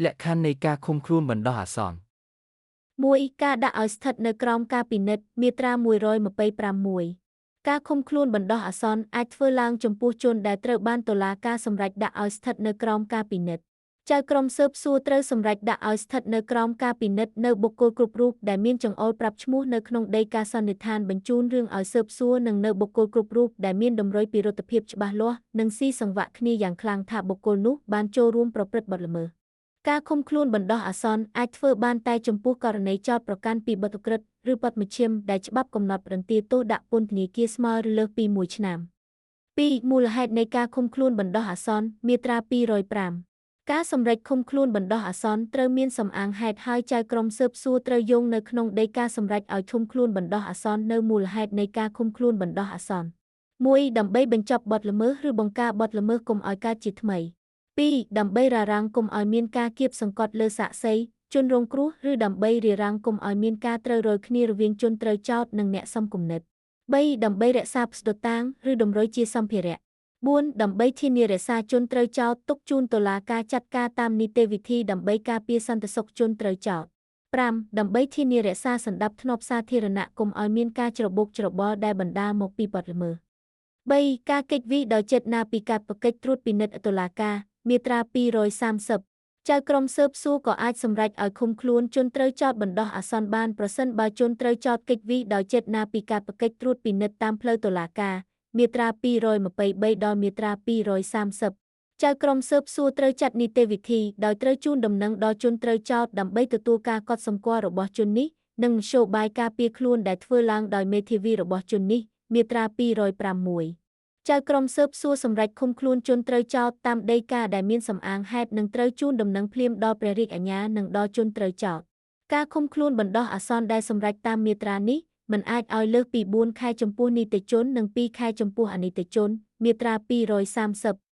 លក្ខខណ្ឌនៃការឃុំខ្លួនបណ្ដោះអាសន្ន 1ការដាក់ឲ្យស្ថិតនៅក្រោមការពិនិត្យមាត្រា126ការឃុំខ្លួនបណ្ដោះអាសន្នអាចធ្វើឡើងចំពោះជនដែលត្រូវបានតុលាការសម្រេចដាក់ឲ្យស្ថិតនៅក្រោមការពិនិត្យចៅក្រមស៊ើបសួរត្រូវសម្រេចដាក់ឲ្យស្ថិតនៅក្រោមការពិនិត្យនៅបុគ្គលគ្រប់រូបដែលមានចង្អុលប្រាប់ឈ្មោះនៅក្នុងដីកាសន្និដ្ឋានបញ្ជូនរឿងឲ្យស៊ើបសួរនិងនៅបុគ្គលគ្រប់រូបដែលមានតម្រុយពិរុទ្ធភាពច្បាស់លាស់និងស៊ីសង្វាក់គ្នាយ៉ាងខ្លាំងថាបុគ្គលនោះបានចូលរួមប្រព្រឹត្តបទល្មើសការឃុំខ្លួនបណ្ដោះអាសន្នអាចធ្វើបានតែចំពោះករណីចោទប្រកាន់ពីបទឧក្រិដ្ឋឬបទមជ្ឈិមដែលច្បាប់កំណត់ផ្ដន្ទាទោសដាក់ពន្ធនាគារស្មើឬលើសពី1ឆ្នាំ2មូលហេតុនៃការឃុំខ្លួនបណ្ដោះអាសន្នមាត្រា205ការសម្រេចឃុំខ្លួនបណ្ដោះអាសន្នត្រូវមានសំអាងហេតុហើយចៅក្រមស៊ើបសួរត្រូវយោងនៅក្នុងដីកាសម្រេចឲ្យឃុំខ្លួនបណ្ដោះអាសន្ននៅមូលហេតុនៃការឃុំខ្លួនបណ្ដោះអាសន្ន1ដើម្បីបញ្ចប់បទល្មើសឬបង្ការបទល្មើសកុំឲ្យកើតជាថ្មី2ដើម្បីរារាំងកុំឲ្យមានការគៀបសង្កត់លើសាក្សីជនរងគ្រោះឬដើម្បីរារាំងកុំឲ្យមានការត្រូវរយគ្នារវាងជនត្រូវចោទនិងអ្នកសមគំនិត3ដើម្បីរក្សាផ្សតុតាងឬតម្រុយជាសម្ភារៈ4ដើម្បីធានារក្សាជនត្រូវចោទទុកជូនតុលាការចាត់ការតាមនីតិវិធីដើម្បីការពារសន្តិសុខជនត្រូវចោទ5ដើម្បីធានារក្សាសណ្ដាប់ធ្នាប់សាធារណៈកុំឲ្យមានការច្របូកច្របល់ដែលបណ្ដាលមកពីបទល្មើស3ការគេចវេះដោយចេតនាពីការប្រកិច្ចត្រួតពិនិត្យតុលាការមាត្រា230ចៅក្រមស៊ើបសួរក៏អាចសម្រេចឲ្យឃុំខ្លួនជនត្រូវចោទបណ្ដោះអាសន្នបានប្រសិនបើជនត្រូវចោទគេចវេះដោយចេតនាពីការប្រកិច្ចត្រួតពិនិត្យតាមផ្លូវតុលាការមាត្រា223ដល់មាត្រា230ចៅក្រមស៊ើបសួរត្រូវចាត់នីតិវិធីដោយត្រូវជូនដំណឹងដល់ជនត្រូវចោទដើម្បីទទួលការកត់សម្គាល់របស់ជននេះនិងមធ្យោបាយការពារខ្លួនដែលធ្វើឡើងដោយមេធាវីរបស់ជននេះមាត្រា206ចៅក្រមស៊ើបសួរសម្រេចឃុំខ្លួនជនត្រូវចោទតាមដីកាដែលមានសំអាងហេតុនិងត្រូវជូនដំណឹងភ្លាមដល់ព្រះរាជអាជ្ញានិងដល់ជនត្រូវចោទការឃុំខ្លួនបណ្ដោះអាសន្នដែលសម្រេចតាមមាត្រានេះមិនអាចឲ្យលើសពី4ខែចំពោះនីតិជននិង2ខែចំពោះអនីតិជនមាត្រា230